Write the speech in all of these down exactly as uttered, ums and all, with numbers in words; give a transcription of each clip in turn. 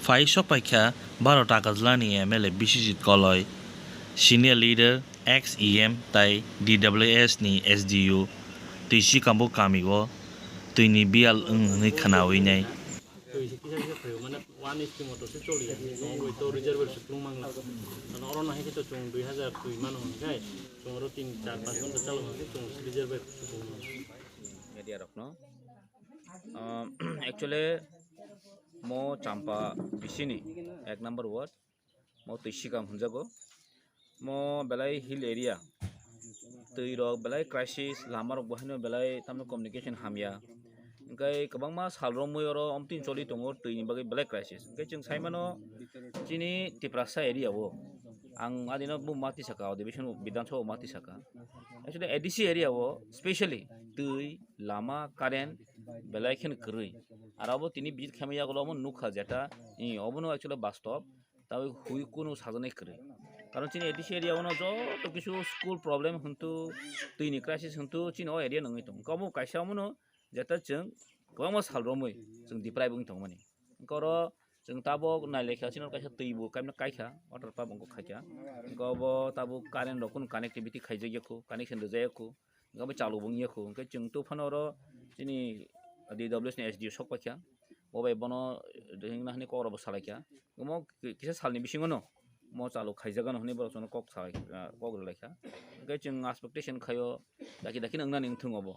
Phai sokpaikha Bharat Agartala ni M L A Biswajit Koloi, senior leader, ex E M tai D W S ni S D O, twi sikambw kami o twi ni biyal wng hwnwi khwnawi nai. Twi se kisa kisa phaio, mane one scheme motor se choli ya. Chwng bai to reserve se plung mangla. Ano oro no hai khe to chwng dui hazar twi mano hwn khai, chwng oro tin char panch ghonta chalo hwn khai chwng reserve se plung mangla. Media rok no, ah, actually mo Champa bisini ek number ward, mo twi sikam hwnjago. Mo belai hill area, twi rok belai crisis, lama rok bo haino belai tamno communication hamya. Hingke kwbangma sal romwi oro omtwin choli tongo, twi ni bagwi belai crisis. Hingke chwng sai mano chini Tiprasa area o, ang adino buma tisaka, Adhibesan Bidhan Sabha o ma tisaka. Actually A D C area o specially twi, lama, current belai kheno kwrwi. Aro bo tini visit khaima yagulo omo nukha jeta, i, obono actually bastob. Tabuk hui kunu sajani kwrwi. Karon chini A D C area ono joto kisu school problem hwntu, twi ni crisis hwntu chini o area nungwi tongo. Omo kaisa omono jeta chwng kwbangma sal romwi chwng deprive wngwi tongmani. Hwnkhe oro chwng tabuk nailekha chini oro kaisa twi bo kaimno kaikha, water pump wngkha khaikha. Hwnkhe obo tabuk current rok kunu connectivity khaijakya khu, connection rijak ya khu. Hwnkhe obo chalok bo wngya khu. Hwnkhe chwng tei phano oro chini D W S ni S D O sok paikha. Bo bai bono hwnna hwnwi kok rok bo salaikha. Omo ki-, kisa salni bisingo no mo chalok khaijagano hwnwi borok chwngno kok salai, ah, kok rwlaikha. Hwnkhe chwng expectation khaio daki daki no wngnani wngthung obo.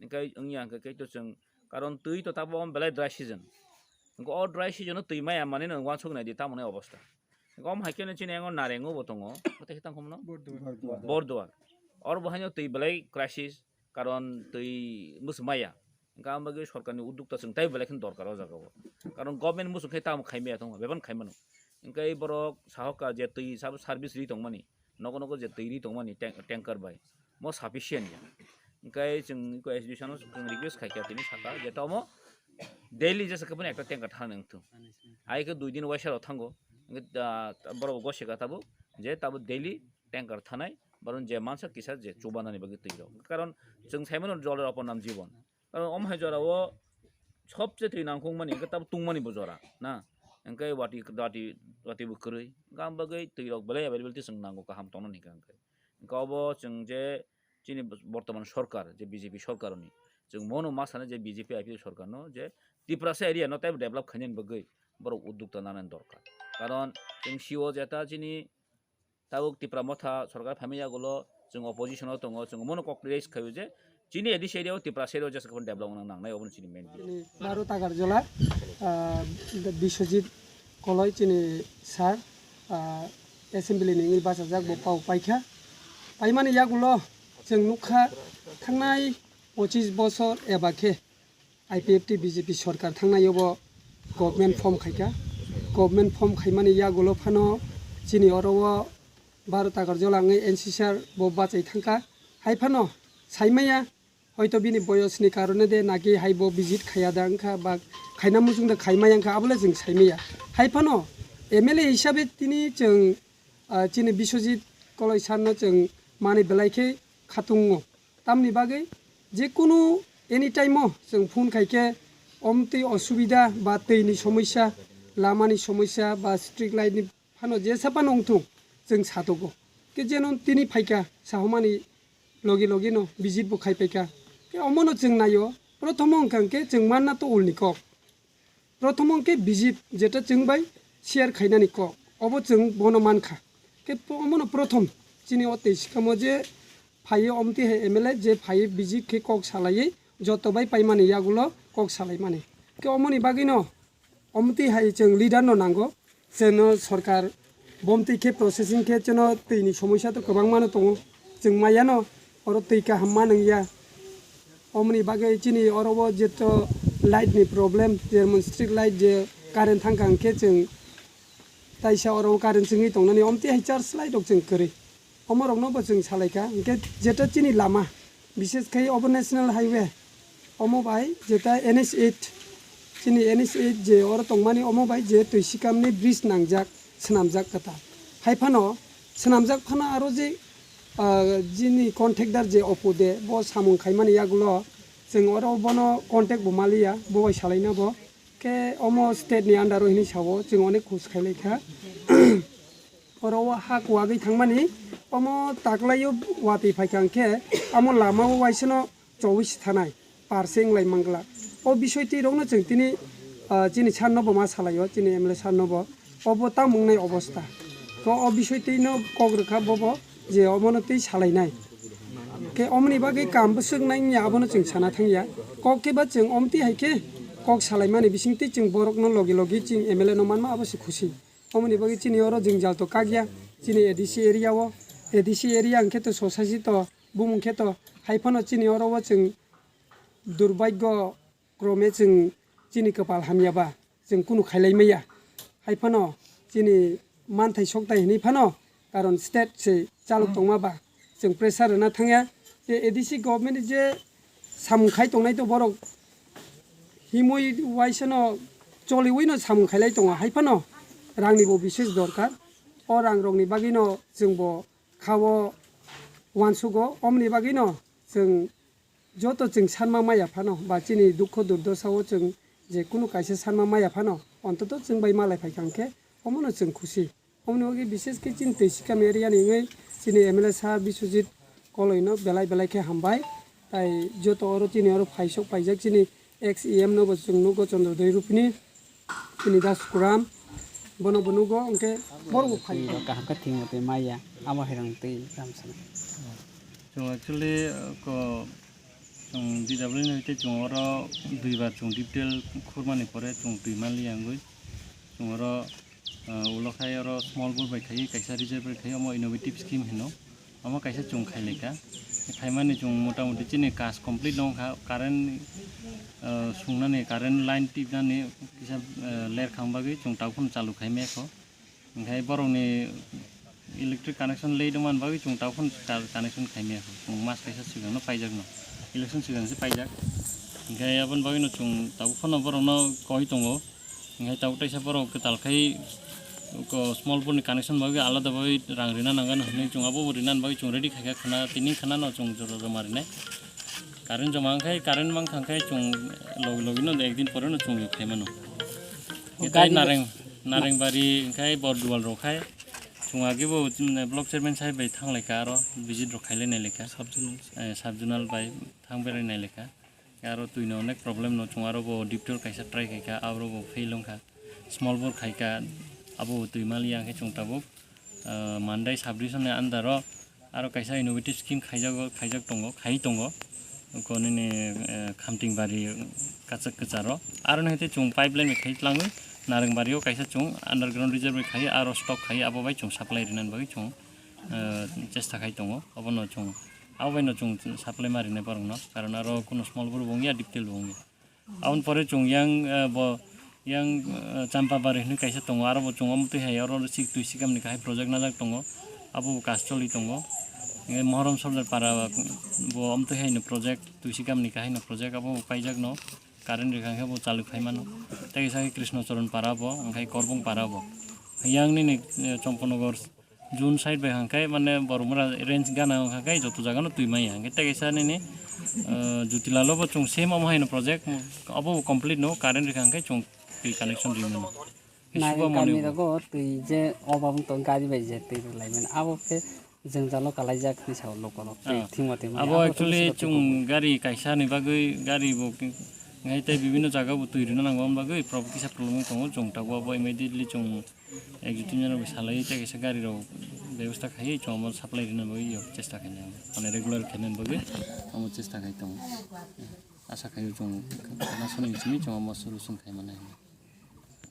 Hwnkhe wngya hwnkhe khe to chwng, karon twi to tabuk omo belai dry season. Hwnkhe o dry season o twi maya manwi no uansuk naidi tamoni obostha. Hwnkhe omo hai kheno chini yango narengo bo tongo. Tei tang khumno? Borduar. Borduar. Oro bo haino twi belai crisis, karon twi mwswk maya. Hwnkhe ang bagwi sorkarni uddukta chwng tai belai kheno dorkar o jaga o. Karon government muchung khe tamo khai maya tongo, bebak khai mano. Hwnkhe borok sahoka je twi sabo service ri tongmani, nogo nogo je twi ri tongmani tank-, tanker bai, mo sufficient ya. Hwnkhe chwng eko S D O sano chwng request khai kha tini saka je tamo daily jesa khe phano ekta tanker thang nang thung. Ai khe dui din waisa rok thango. Hwnkhe, ah, borok bo gosika tabuk je tabuk daily tanker thanai, boron je mansa kisa je chubanani bagwi twi rok. Karon chwng sai mano jolor opor nam jibon. Karon omo hai jora o sobse twi nangkukmani hwnkhe tabuk tungmani bo jora, na? Hwnkhe wati, wati, wati bo kwrwi. Hwnkhe ang bagwi twi rok belai availability chwng nango kaham tongna hwnkhe hwnkhe. Hwnkhe obo chwng je chini bortoman sorkar, je B J P sorkar ni, chwng mono ma sana je B J P I P F sorkar no je Tiprasa area no teibo develop khainani bagwi borok uddukta nanani dorkar. Karon chwng sio jeta chini tabuk Tipra Motha sorkar phaima yagulo chwng opposition o tongo, chwng omono kok raise khaio je chini A D C area o Tiprasa area o jesa khe develop wngna nangnai, obono chini main view. Chini Bharat Agartala, ah, Biswajit Koloi chini sir, ah, assembly ni wngwi bachajak bo pao paikha. Paimani yagulo chwng nukha thangnai pochis bosor eba khe I P F T B J P sorkar thangnaio bo government form khaikha. Government form khaimani yagulo phano chini oro o Bharat Agartala wngwi N C C R bo bachai thangkha. Hai phano saimaya, hoito bini boyos ni karone de naki hai bo visit khaiya da wngkha ba khaina muchung de khaimaya wngkha, abole chwng saimaya. Hai phano M L A hisabe tini chwng, ah, chini Biswajit Koloi sir no chwng manwi belai khe khatungo. Tamni bagwi je kunu anytime o chwng phone khai khe omtwi osubida ba twi ni somosya, lama ni somosya ba street light ni phano jesa phano wngthung chwng satogo. Khe jeno tini phaikha sahomani logi logi no visit bo khai paikha. Khe omono chwng naio, prothomo wngkha hwnkhe chwng manna to ulni kok. Prothomo hwnkhe visit jeta chwng bai share khainani kok, obo chwng bono mankha. Khe omono prothom chini o tei sikamo je phaiwi omtwi hai M L A je phaiwi visit khe kok salaiwi joto bai paimani yagulo kok salaimani. Khe omoni bagwino omtwi hai chwng leader no nango. Chwngno sorkar bomtwi khe processing khe chwngno twi ni somosya to kwbangma no tongo. Chwng maya no oro twi kaham ma nangya. Omoni bagwi chini oro o jeto light ni problem, jemon street light je current thangkha hwnkhe chwng taisa oro o current chwngwi tongnani, omtwi hai charge light rok chwng kwrwi. Omorokno bo chwng salaikha, hwnkhe jeto chini lama, bishes khai obo national highway, omo bai jeta N H eight, chini N H eight je oro tongmani omo bai je twi sikamni bridge nangjak, swnamjak kwtal. Hai phano swnamjak phano aro je, ah, jini contractor je opo de bo samung khaimani yagulo chwng oro bono contact bo maliya, bo bai salaina bo. Khe omo state ni under o hinwi sao, chwng onek khus khailai kha. Oro o ha kuwagwi thangmani, omo taklaio watwi phaikha hwnkhe, amo lama o waisano chowi si thanai, par se wnglai mangla. O bisoi twi rokno chwng tini, ah, chini sir no bo ma salaio, chini M L A sir no bo. Obo tamo wngnai obostha. To o bisoi twi no kok rwkha bobo je omono twi salainai. Khe omoni bagwi kaam bwswk nangya abono chwng sana thangya. Kok khe ba chwng omtwi hai khe kok salaimani bisingtwi chwng borokno logi logi chwng M L A no manma abo se khusi. Omoni bagwi chini oro jwngjal to kakya. Chini A D C area o, A D C area hwnkhe to society to bumung khe to hai phano chini oro o chwng durbagyo krome chwng chini kwpal hamya ba chwng kunu khailai maya. Hai phano chini manthai sokthai hinwi phano karon state se chalok tongma ba chwng pressure rwna thangya. Je A D C government ni je samung khai tongnai to borok himwi waisano choliwi no samung khailai tongo. Hai phano rang ni bo bises dorkar. O rang rok ni bagwi no chwng bo kha o uansugo. Omoni bagwi no chwng joto chwng sanma maya phano, ba chini dukho durdosa o chwng je kunu kaisa sanma maya phano, ontoto chwng bai malai phaikha hwnkhe omono chwng khusi. Omoni bagwi bishes khe chini Twisikam area ni wngwi chini M L A sir Biswajit Koloi no belai belai khe hambai. Tai joto oro chini oro phaisok paijak chini ex E M no bo chwng nugo Chandra Doi Rupini. Chini da Sukuram, bono bo nugo, hwnkhe borok bo phai. Twi rok kaham khe thwngmwtwi maya, amo hai rang twi ram sana. Chwng actually, uh, ko, chwng D W ni hoite chwng oro duibar chwng detail khurmani pore chwng twi manliya wngwi. Chwng oro, uh, ulo khai oro small bore bai khai, kaisa reserve bai khai, omo innovative scheme hino. Omo kaisa chwng khailai kha. Khaimani chwng mota moti chini kaj complete no wngkha. Current, ah, sungnani, current line tipnani kisa, ah, ler khang bagwi chwng tabuk phano chalu khai maya kho. Hwnkhe borokni electric connection le tongmani bagwi chwng tabuk phano cha-, connection khai maya kho. Chwng mas kaisa swkangno paijak no. Election swkang se paijak. Hwnkhe aboni bagwino chwng tabuk phano borokno koi tongo. Hwnkhe tabuk teisa borok kwtal khai ko small bore ni connection bagwi alada bagwi rang rina nangani hwnwi chwng abo bo rinani bagwi chwng ready khaikha khwna tini khwnano chwng jora joma rinai. Current joma wngkhai current mankha hwnkhe chwng logi logi no ekdin pore no chwng yuk khaimano. Hwnkhe tai gari nareng nareng bari hwnkhe Bordual rok khai chwng age bo block chairman sahib bai thanglaikha aro visit rok khailai nailai kha. Sub zonal. Eh, sub zonal bai thang berai nailai kha. Aro twi no onek problem no chwng aro bo diptol kaisa try khaikha, aro bo fail wngkha. Small bore khaikha, abo bo twi maliya hwnkhe chwng tabuk, ah, Mandai sub division ni under o aro kaisa innovative scheme khaijago, khaijak tongo, khai tongo. Ko nini, eh, Khamting bari kachak kwcharo. Aro nini chwng pipeline bai khai tlangwi Nareng bari o kaisa chwng underground reserve bai khai aro stock khai abo bai chwng supply rinani bagwi chwng, eh, chesta khai tongo. Obono chwng Abo bai no chwng supply ma rinai borok no, karon aro kuno small bore bo wngya, diptol bo wngya. Aboni pore chwng yang, eh, bo yang, eh, Champa bari hinwi kaisa tongo, aro bo chwng omo twi hai oro sik twi sikam ni kahai project najak tongo, abo bo kas choli tongo. Hingke Mohorom Sordar para bo omo twi hai no project twi sikam ni kahai no project abo bo paijak no, current rikha khe bo chalu khai mano. Tei kisa khe Krishna Charan para bo, hingke Korbong para bo. Yang nini, eh, Chomponogor June side bai hwnkhe mane Boromura range gana hwnkhe joto jaga no twi maya hwnkhe tei kaisa nini, ah, Jutilalo bo chwng same omo haino project abo bo complete no current rikha hwnkhe chwng twi connection ri mano. Nai Suba mani kami bo. Rogo twi je obab wng tong gari bai je twi rwlai mani abo khe jwngjalo kalaijak hinwi sao lokorok twi Ah. Thwngma twi mani Abo abo actually chwng gari kaisa ni bagwi gari bo ki-, ngai tei bibinno jaga bo twi rwna nango bagwi prob-, kisa problem wng tongo chwng tabuk abo immediately chwng Ek dui tin jon rok salai tei kaisa gari rok bebosta khai chwng omo supply rwna bagwi yok chesta khainai ang. Mane regular khainani bagwi omo chesta khai tongo. Asa khai chwng nasoni simi chwng omo solution khai mannai.